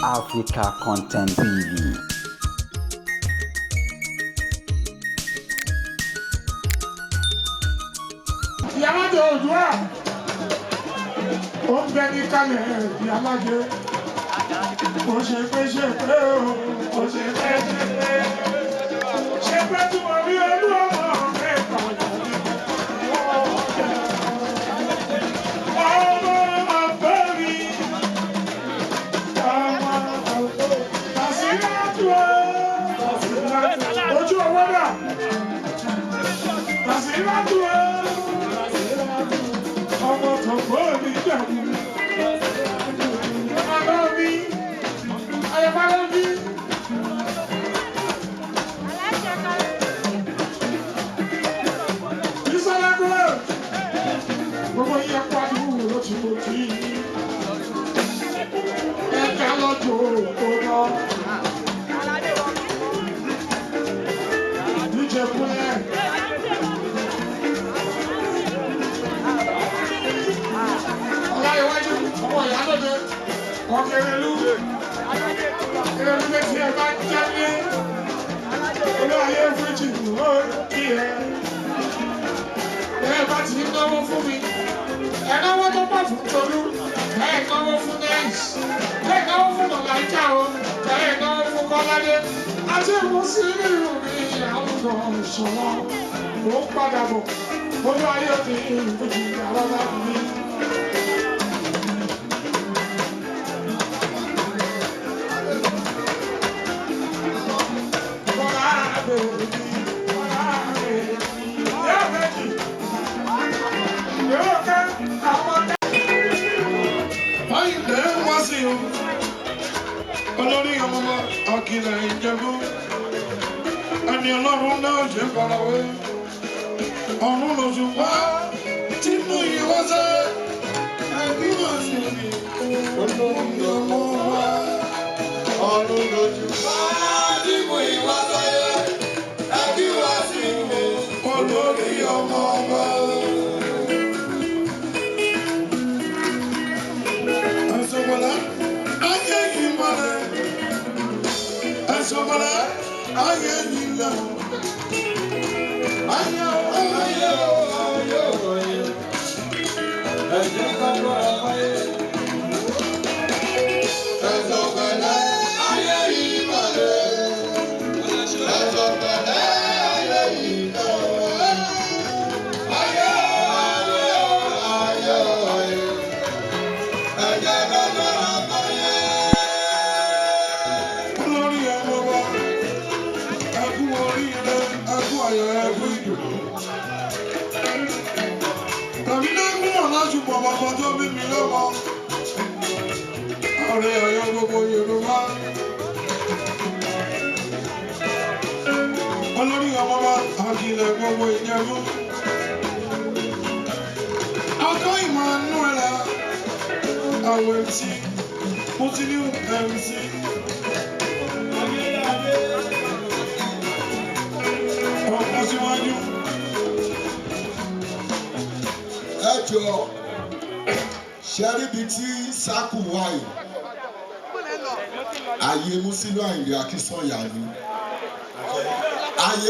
Africa Content TV. Ìyálàjẹ Oòduà, ó ń bẹ ní kalẹ̀. Ìyálàjẹ, ó ṣe pé, ṣe pé o, ó ṣe pé, ṣe pé, ṣe pé tí mo rí olú ọmọ mẹ́ta. Ọmọ àbẹ́ mi, ọmọ Bàṣírátù o, Bàṣírátù ojú owó dà, Bàṣírátù o, ọmọ tọ̀gbọ́ mi dàbí. Bàbá mi, ayọ̀bálẹ̀ mi. Bísọ́lá Gold, gbogbo yín ẹ̀kọ́ àdúgbò ló ti kò tí ì. Ẹ̀ka lọ́jọ́ òkú náà. Díje kúnlẹ̀. Ọláyíwájú, ọmọ ìyálóde, ọ̀kẹ́rẹ́lú, kẹrẹ́lú létí ẹ bá jálé, olóyè fújì ó kí ẹ. Ẹ bá ti náwó fún mi, ẹ náwó tó pọ̀ fún Tolú, ẹ náwó fún Nẹ́ẹ̀sì, ẹ náwó fún Mọ̀láìkà o, ẹ náwó fún Kọ́ládé, àti Mùsùlùmí mi àwùjọ ìṣọ̀lá, mò ń padà bọ̀, olóyè mi fújì àrọ́bá mi. Àyìndé wá sí o, olórí ọmọ Akilẹ̀ Ìjẹ̀bú, ẹni Ọlọ́run náà ṣe farawé, ọ̀run lóṣù wá tí mú ìwá sẹ́, ẹbí wá sí mi, olórí ọmọ wa. Ọ̀run lójú bá tí mú ìwá sáyé, ẹbí wá sí mi, olórí ọmọ wa. Ẹ̀sọ̀gbọ̀lá, ayé yìí mọ́lẹ̀. Ẹ̀sọ̀gbọ̀lá, ayé yìí lẹ̀. Ayé o, ayé o, ayé o, ayé. Ẹ jẹ́ ká lọ́ra fáyé. Ẹ̀sọ̀ pẹ̀lẹ́, ayé yìí mọ̀lẹ́. Ẹ̀sọ̀ pẹ̀lẹ́, ayé yìí lọ. Ayé o, ayé o, ayé o, ayé. Ẹ jẹ́ ká lọ́ra fáyé. Olórí ọmọ wa, ẹ kú oríire, ẹ kú ayọ̀, ẹ kú ìdùnnú. Tàbí lẹ́gùn ọ̀làjùmọ̀ bàbá tó bí mi lọ́mọ. Ọ̀rẹ́ Ọ̀yọ́ gbogbo Yorùbá. Olórí ọmọ wa, Akilẹ̀ gbogbo Ìjẹ̀bú. Akọ́ Emmanuela, àwọn MC, Musiliu MC. Ọkọ̀ síwájú. Ẹ jọ, ṣe ríbi tí sákù wà yìí, ààyè Musiliu Àyìndé Akínsànyà ni ààyè.